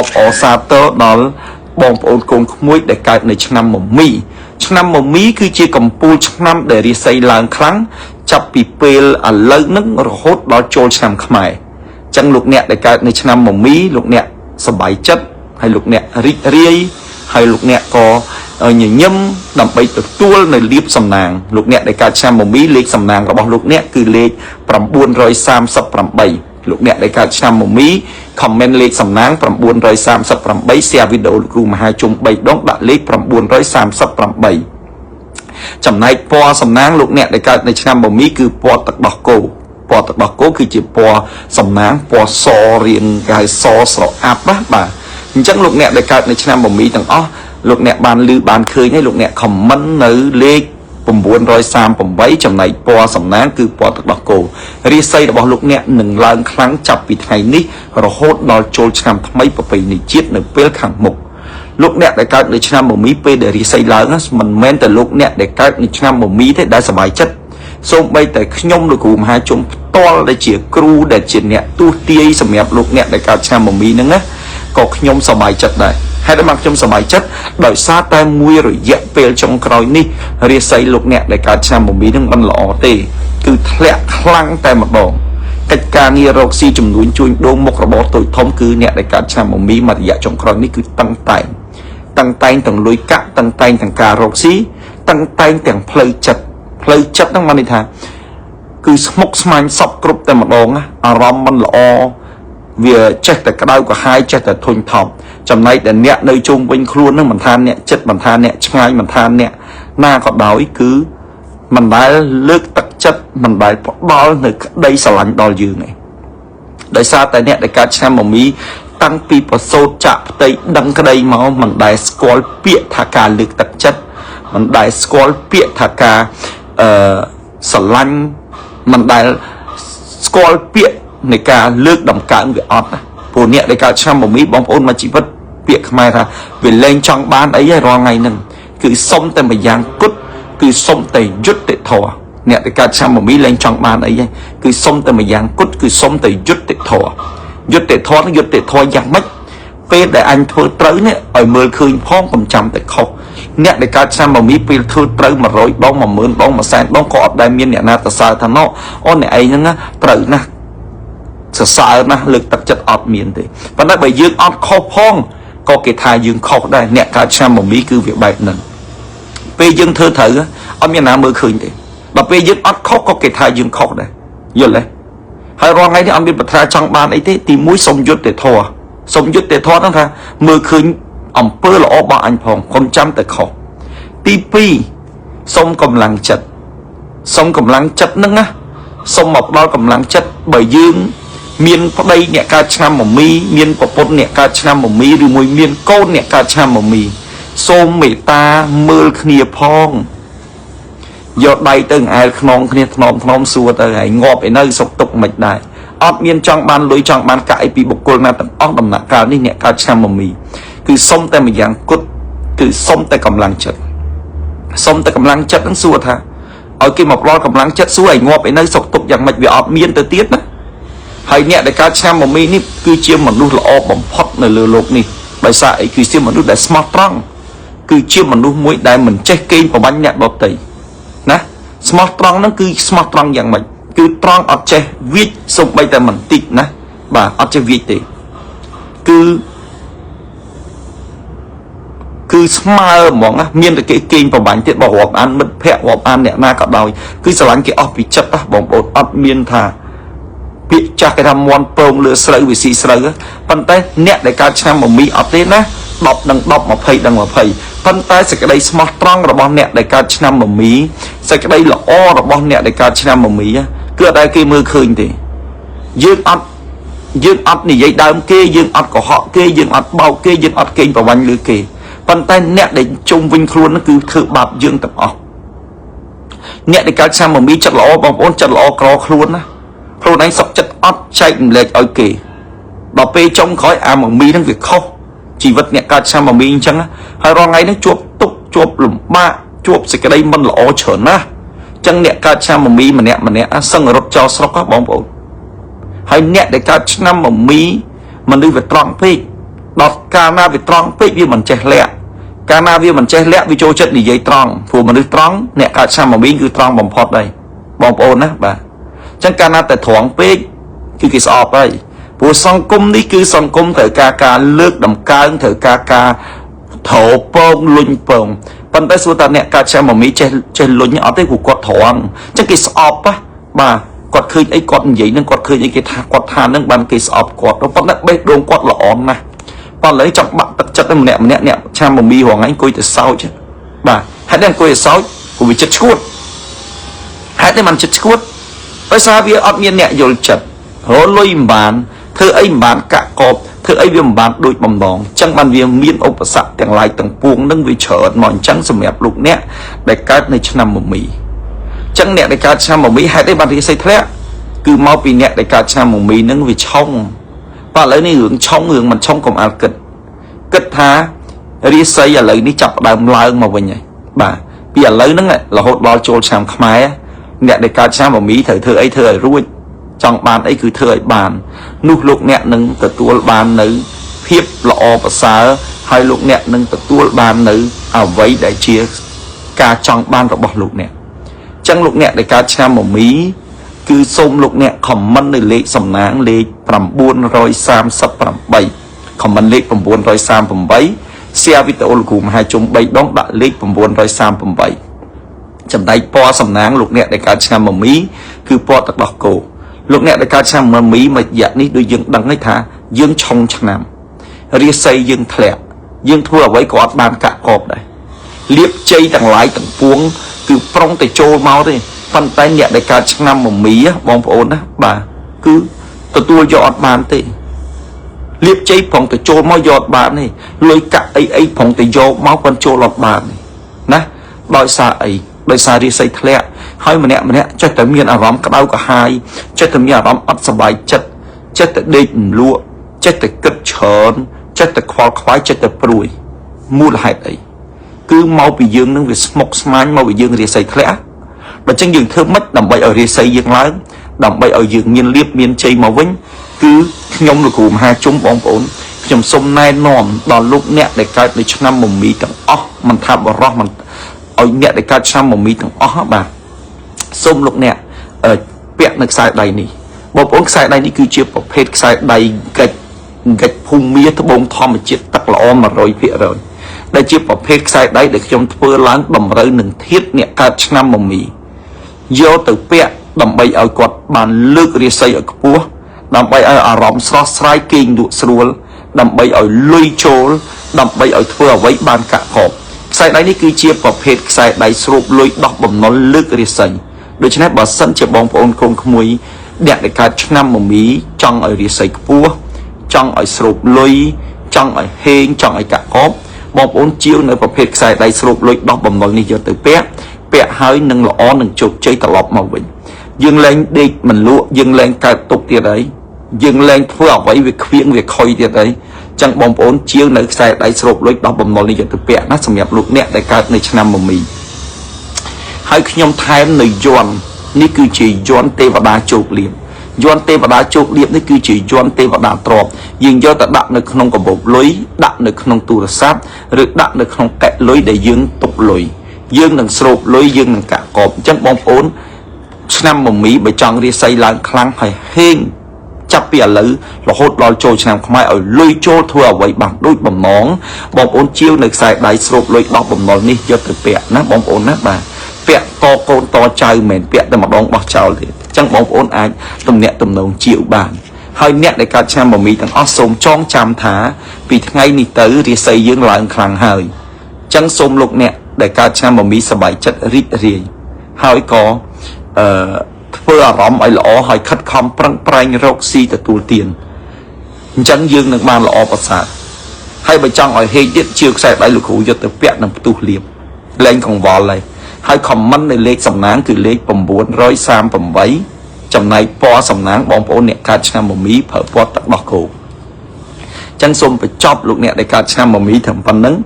បអរសាទរដល់បងប្អូនកូនក្មួយដែលកើតនៅឆ្នាំមមីឆ្នាំមមីគឺជាកម្ពូលឆ្នាំដែលរាសីឡើងខ្លាំងចាប់ពីពេលឥឡូវហ្នឹងរហូតដល់ចូលឆ្នាំខ្មែរអញ្ចឹងលោកអ្នកដែលកើតនៅឆ្នាំមមីលោកអ្នកសប្បាយចិត្តហើយលោកអ្នករីករាយហើយលោកអ្នកក៏ញញឹមដើម្បីទទួលនៅលៀបសំណាងលោកអ្នកដែលកើតឆ្នាំមមីលេខសំណាងរបស់លោកអ្នកគឺលេខ938លោកអ្នកដែលកើតឆ្នាំមមី comment លេខសំណាង938 share វីដេអូលោកគ្រូមហាជុំ3ដងដាក់លេខ938ចំណែកពណ៌សំណាងលោកអ្នកដែលកើតនៅឆ្នាំមមីគឺពណ៌ទឹកដោះគោពណ៌ទឹកដោះគោគឺជាពណ៌សំណាងពណ៌សរៀងគេហៅសស្រអាប់ណាបាទអញ្ចឹងលោកអ្នកដែលកើតនៅឆ្នាំមមីទាំងអស់លោកអ្នកបានឮបានឃើញហើយលោកអ្នក comment នៅលេខ938ចំណែកពណ៌សំណាងគឺពណ៌ទឹកដោះគោរាសីរបស់លោកអ្នកនឹងឡើងខ្លាំងចាប់ពីថ្ងៃនេះរហូតដល់ចូលឆ្នាំថ្មីប្រពៃណីជាតិនៅពេលខាងមុខលោកអ្នកដែលកើតនៅឆ្នាំមមីពេលដែលរាសីឡើងមិនមែនតែលោកអ្នកដែលកើតនៅឆ្នាំមមីទេដែលសប្បាយចិត្តសូម្បីតែខ្ញុំលោកគ្រូមហាជុំផ្ទាល់ដែលជាគ្រូដែលជាអ្នកទស្សទាយសម្រាប់លោកអ្នកដែលកើតឆ្នាំមមីហ្នឹងណាក៏ខ្ញុំសប្បាយចិត្តដែរហេតុបានខ្ញុំសប្បាយចិត្តដោយសារតែមួយរយៈពេលចុងក្រោយនេះរាសីលោកអ្នកដែលកើតឆ្នាំមមីនឹងមិនល្អទេគឺធ្លាក់ខ្លាំងតែម្ដងកិច្ចការងាររកស៊ីចំនួនជួញដូរមុខរបរតូចធំគឺអ្នកដែលកើតឆ្នាំមមីមួយរយៈចុងក្រោយនេះគឺតឹងតែងតឹងតែងទាំងលុយកាក់តឹងតែងទាំងការរកស៊ីតឹងតែងទាំងផ្លូវចិត្តផ្លូវចិត្តហ្នឹងបានន័យថាគឺស្មុគស្មាញសពគ្រប់តែម្ដងអារម្មណ៍មិនល្អវាចេះតែក្តៅក្រហាយចេះតែធុញថប់ចំណែកដែលអ្នកនៅជុំវិញខ្លួននឹងមិនថាអ្នកចិត្តមិនថាអ្នកឆ្ងាយមិនថាអ្នកណាក៏ដោយគឺមិនដែលលើកទឹកចិត្តមិនដែលផ្ដល់នៅក្តីស្រឡាញ់ដល់យើងទេដោយសារតែអ្នកដែលកើតឆ្នាំមមីតាំងពីប្រសូតចាក់ផ្ទៃដឹងក្តីមកមិនដែលស្គាល់ពាក្យថាការលើកទឹកចិត្តមិនដែលស្គាល់ពាក្យថាការអឺស្រឡាញ់មិនដែលស្គាល់ពាក្យនៃការលើកដំកើងវាអត់ណាព្រោះអ្នកដែលកើតឆ្នាំមមីបងប្អូនមួយជីវិតពាក្យខ្មែរថាវាលែងចង់បានអីហើយរាល់ថ្ងៃហ្នឹងគឺសុំតែម្យ៉ាងគត់គឺសុំតែយុត្តិធម៌អ្នកដែលកើតឆ្នាំមមីលែងចង់បានអីហើយគឺសុំតែម្យ៉ាងគត់គឺសុំតែយុត្តិធម៌យុត្តិធម៌នឹងយុត្តិធម៌យ៉ាងម៉េចពេលដែលអញធ្វើត្រូវនេះឲ្យមើលឃើញផងកុំចាំតែខុសអ្នកដែលកើតឆ្នាំមមីពេលធ្វើត្រូវ100ដង10000ដង100,000ដងក៏អត់ដែលមានអ្នកណាសរសើរថាណោអូនអ្នកឯងហ្នឹងត្រូវណាស់សរសើរណាស់លើកទឹកចិត្តអត់មានទេប៉ុន្តែបើយើងអត់ខុសផងក៏គេថាយើងខុសដែរអ្នកកើតឆ្នាំមមីគឺវាបែបហ្នឹងពេលយើងធ្វើត្រូវអត់មានណាមើលឃើញទេដល់ពេលយើងអត់ខុសក៏គេថាយើងខុសដែរយល់ទេហើយរាល់ថ្ងៃនេះអត់មានប្រាថ្នាចង់បានអីទេទី1សុំយុត្តិធម៌សុំយុត្តិធម៌ហ្នឹងថាមើលឃើញអំពើល្អរបស់អញផងកុំចាំតែខុសទី2សុំកម្លាំងចិត្តសុំកម្លាំងចិត្តហ្នឹងណាសុំមកផ្ដល់កម្លាំងចិត្តបើយើងមានប្តីអ្នកកើតឆ្នាំមមីមានប្រពន្ធអ្នកកើតឆ្នាំមមីឬមួយមានកូនអ្នកកើតឆ្នាំមមីសូមមេត្តាមើលគ្នាផងយកដៃទៅអែលខ្នងគ្នាថ្នមថ្នមសួរទៅហើយងាប់ឯនៅសុកទុកមិនដែរអត់មានចង់បានលុយចង់បានកាក់អីពីបុគ្គលណាទាំងអស់ដំណាក់កាលនេះអ្នកកើតឆ្នាំមមីគឺសុំតែម្យ៉ាងគត់គឺសុំតែកម្លាំងចិត្តសុំតែកម្លាំងចិត្តហ្នឹងសួរថាឲ្យគេមកផ្ដល់កម្លាំងចិត្តសួរឲ្យងាប់ឯនៅសុកទុកយ៉ាងម៉េចវាអត់មានទៅទៀតណាហើយអ្នកដែលកើតឆ្នាំមមីនេះគឺជាមនុស្សល្អបំផុតនៅលើโลกនេះដោយសារអីគឺជាមនុស្សដែលស្មោះត្រង់គឺជាមនុស្សមួយដែលមិនចេះកេងប្រវ័ញ្ចអ្នកដទៃណាស្មោះត្រង់ហ្នឹងគឺស្មោះត្រង់យ៉ាងម៉េចគឺត្រង់អត់ចេះវាចសំបីតែបន្តិចណាបាទអត់ចេះវាចទេគឺស្មើហ្មងណាមានតែគេកេងប្របាញ់ទៀតបើរាប់អានមិត្តភ័ក្តិរាប់អានអ្នកណាក៏ដោយគឺស្រឡាញ់គេអស់ពីចិត្តណាបងប្អូនអត់មានថាពាក្យចាស់គេថាមន់ពងលើស្រូវវាស៊ីស្រូវប៉ុន្តែអ្នកដែលកើតឆ្នាំមមីអត់ទេណា10និង10 20និង20ប៉ុន្តែសេចក្តីស្មោះត្រង់របស់អ្នកដែលកើតឆ្នាំមមីសេចក្តីល្អរបស់អ្នកដែលកើតឆ្នាំមមីគឺអត់ដែលគេមើលឃើញទេយើងអត់និយាយដើមគេយើងអត់កុហកគេយើងអត់បោកគេយើងអត់កេងប្រវ័ញ្ចលើគេប៉ុន្តែអ្នកដែលជុំវិញខ្លួនគឺធ្វើបាបយើងទាំងអស់អ្នកដែលកើតឆ្នាំមមីចិត្តល្អបងប្អូនចិត្តល្អក្រខ្លួនណាខ្លួនឯងសុខចិត្តអត់ចែកម្លែកឲ្យគេដល់ពេលចុងក្រោយអាមមីហ្នឹងវាខុសជីវិតអ្នកកើតឆ្នាំមមីអញ្ចឹងហើយរាល់ថ្ងៃនេះជួបទុក្ខជួបលំបាកជួបសេចក្តីមិនល្អច្រើនណាស់អញ្ចឹងអ្នកកើតឆ្នាំមមីម្នាក់ម្នាក់សឹងរត់ចោលស្រុកបងប្អូនហើយអ្នកដែលកើតឆ្នាំមមីមនុស្សវាត្រង់ពេក ដល់កាលណាវាត្រង់ពេកវាមិនចេះលាក់កាលណាវាមិនចេះលាក់វាចូលចិត្តនិយាយត្រង់ព្រោះមនុស្សត្រង់អ្នកកើតឆ្នាំមមីគឺត្រង់បំផុតដែរបងប្អូនណាបាទអញ្ចឹងកាលណាតែត្រង់ពេកគឺគេស្អប់ហើយព្រោះសង្គមនេះគឺសង្គមត្រូវការការលើកតម្កើងត្រូវការការត្រពងលុញពងប៉ុន្តែសួរតាអ្នកកើតឆ្នាំមមីចេះចេះលុញអត់ទេព្រោះគាត់ត្រង់អញ្ចឹងគេស្អប់ណាបាទគាត់ឃើញអីគាត់និយាយនឹងគាត់ឃើញអីគេថាគាត់ថានឹងបានគេស្អប់គាត់ប៉ុន្តែបេះដូងគាត់ល្អណាស់ប៉ុន្តែឥឡូវចង់បាក់ទឹកចិត្តម្នាក់ម្នាក់អ្នកឆ្នាំមមីរងថ្ងៃអង្គុយទៅសោចបាទហេតុតែអង្គុយទៅសោចព្រោះវាចិត្តឈួតហេតុតែมันចិត្តឈួតដោយសារវាអត់មានអ្នកយល់ចិត្តរលុយមិនបានធ្វើអីមិនបានកាក់កបធ្វើអីវាមិនបានដូចបំណងអញ្ចឹងបានវាមានឧបសគ្គទាំងឡាយទាំងពួងនឹងវាច្រើនមកអញ្ចឹងសម្រាប់លោកអ្នកដែលកើតនៅឆ្នាំមមីអញ្ចឹងអ្នកដែលកើតឆ្នាំមមីហេតុអីបានរាសីធ្លាក់គឺមកពីអ្នកដែលកើតឆ្នាំមមីនឹងវាឆុងបាទឥឡូវនេះរឿងឆុងរឿងមិនឆុងកុំអាលគិតគិតថារាសីឥឡូវនេះចាប់ផ្ដើមឡើងមកវិញហើយបាទពីឥឡូវហ្នឹងរហូតដល់ចូលឆ្នាំខ្មែរអ្នកដែលកើតឆ្នាំមមីត្រូវធ្វើអីធ្វើឲ្យរួចចង់បានអីគឺធ្វើឲ្យបាននោះលោកអ្នកនឹងទទួលបាននៅភាពល្អប្រសើរហើយលោកអ្នកនឹងទទួលបាននៅអ្វីដែលជាការចង់បានរបស់លោកអ្នកអញ្ចឹងលោកអ្នកដែលកើតឆ្នាំមមីគឺសូមលោកអ្នកខមមិននៅលេខសំណាងលេខ938ខមមិនលេខ938 share វីដេអូលោកគ្រូមហាជុំ3ដងដាក់លេខ938ចំណែកពណ៌សំណាងលោកអ្នកដែលកើតឆ្នាំមមីគឺពណ៌ទឹកដោះគោលោកអ្នកដែលកើតឆ្នាំមមីមួយរយៈនេះដូចយើងដឹងហើយថាយើងឆុងឆ្នាំរាសីយើងធ្លាក់យើងធ្វើអ្វីក៏អត់បានកាក់កបដែរលៀបជ័យទាំងឡាយទាំងពួងគឺប្រុងតែចូលមកទេប៉ុន្តែអ្នកដែលកើតឆ្នាំមមីបងប្អូនណាបាទគឺទទួលយកអត់បានទេលៀបជ័យប្រុងទៅចូលមកយកអត់បានទេលុយកាក់អីអីប្រុងទៅយកមកប៉ុនចូលអត់បានទេណាដោយសារអីដោយសាររាសីធ្លាក់ហើយម្នាក់ម្នាក់ចេះតែមានអារម្មណ៍ក្តៅក្រហាយចេះតែមានអារម្មណ៍អត់សប្បាយចិត្តចេះតែដេកមិនលក់ចេះតែគិតច្រើនចេះតែខ្វល់ខ្វាយចេះតែព្រួយមូលហេតុអីគឺមកពីយើងនឹងវាស្មុកស្មាញមកពីយើងរាសីធ្លាក់បើចឹងយើងធ្វើម៉េចដើម្បីឲ្យរាសីយើងឡើងដើម្បីឲ្យយើងមានលៀបមានជ័យមកវិញគឺខ្ញុំលោកគ្រូមហាជុំបងប្អូនខ្ញុំសូមណែនាំដល់លោកអ្នកដែលកើតនៅឆ្នាំមមីទាំងអស់មិនថាបរោះមិនឲ្យអ្នកដែលកើតឆ្នាំមមីទាំងអស់បាទសូមលោកអ្នកពាក់នៅខ្សែដៃនេះបងប្អូនខ្សែដៃនេះគឺជាប្រភេទខ្សែដៃកិច្ចកិច្ចភូមិត្បូងធម្មជាតិទឹកល្អ100%ដែលជាប្រភេទខ្សែដៃដែលខ្ញុំធ្វើឡើងតម្រូវនឹងធាតុអ្នកកើតឆ្នាំមមីយកទៅពាក់ដើម្បីឲ្យគាត់បានលើករាសីឲ្យខ្ពស់ដើម្បីឲ្យអារម្មណ៍ស្រស់ស្រាយគេងលក់ស្រួលដើម្បីឲ្យលុយចូលដើម្បីឲ្យធ្វើអ្វីបានកាក់កបខ្សែដៃនេះគឺជាប្រភេទខ្សែដៃស្រូបលុយដោះបំណុលលើករាសីដូច្នេះបើសិនជាបងប្អូនកូនក្មួយអ្នកដែលកើតឆ្នាំមមីចង់ឲ្យរាសីខ្ពស់ចង់ឲ្យស្រូបលុយចង់ឲ្យហេងចង់ឲ្យកាក់កបបងប្អូនជាវនៅប្រភេទខ្សែដៃស្រូបលុយដោះបំណុលនេះយកទៅពាក់ពាក់ហើយនឹងល្អនឹងជោគជ័យត្រឡប់មកវិញយើងលែងដេកមិនលក់យើងលែងកើតទុកទៀតហើយយើងលែងធ្វើអ្វីវាខ្វៀងវាខុយទៀតហើយចឹងបងប្អូនជាវនៅខ្សែដៃស្រូបលុយដោះបំណុលនេះយកទៅពាក់ណាសម្រាប់លោកអ្នកដែលកើតនៅឆ្នាំមមីហើយខ្ញុំថែមនៅយ័ន្តនេះគឺជាយ័ន្តទេវតាជោគលាភយ័ន្តទេវតាជោគលាភនេះគឺជាយ័ន្តទេវតាទ្របយើងយកទៅដាក់នៅក្នុងកាបូបលុយដាក់នៅក្នុងទូរស័ព្ទឬដាក់នៅក្នុងកែលុយដែលយើងទុកលុយយើងនឹងស្រូបលុយយើងនឹងកាក់កបអញ្ចឹងបងប្អូនឆ្នាំមមីបើចង់រាសីឡើងខ្លាំងហើយហេងចាប់ពីឥឡូវរហូតដល់ចូលឆ្នាំខ្មែរឲ្យលុយចូលធ្វើអ្វីបានដូចបំណងបងប្អូនជាវនៅខ្សែដៃស្រូបលុយដោះបំណុលនេះយកទៅពាក់ណាបងប្អូនណាបាទពាក់តកូនតចៅមិនមែនពាក់តែម្ដងបោះចោលទេអញ្ចឹងបងប្អូនអាចទំនាក់ទំនងជាវបានហើយអ្នកដែលកើតឆ្នាំមមីទាំងអស់សូមចងចាំថាពីថ្ងៃនេះទៅរាសីយើងឡើងខ្លាំងហើយអញ្ចឹងសូមលោកអ្នកដែលកើតឆ្នាំមមីសប្បាយចិត្តរីករាយហើយក៏អឺធ្វើអារម្មណ៍ឲ្យល្អហើយខិតខំប្រឹងប្រែងរកស៊ីទទួលទានអញ្ចឹងយើងនឹងបានល្អប្រសើរហើយបើចង់ឲ្យហេកទៀតជាវខ្សែដៃលោកគ្រូយកទៅពាក់នឹងផ្ទុះលៀបលែងកង្វល់ហើយហើយខមមិននៅលេខសំណាងគឺលេខ938ចំណែកពណ៌សំណាងបងប្អូនអ្នកកើតឆ្នាំមមីប្រើពណ៌ទឹកដោះគោចឹងសូមបញ្ចប់លោកអ្នកដែលកើតឆ្នាំមមីត្រឹមប៉ុណ្្នឹង។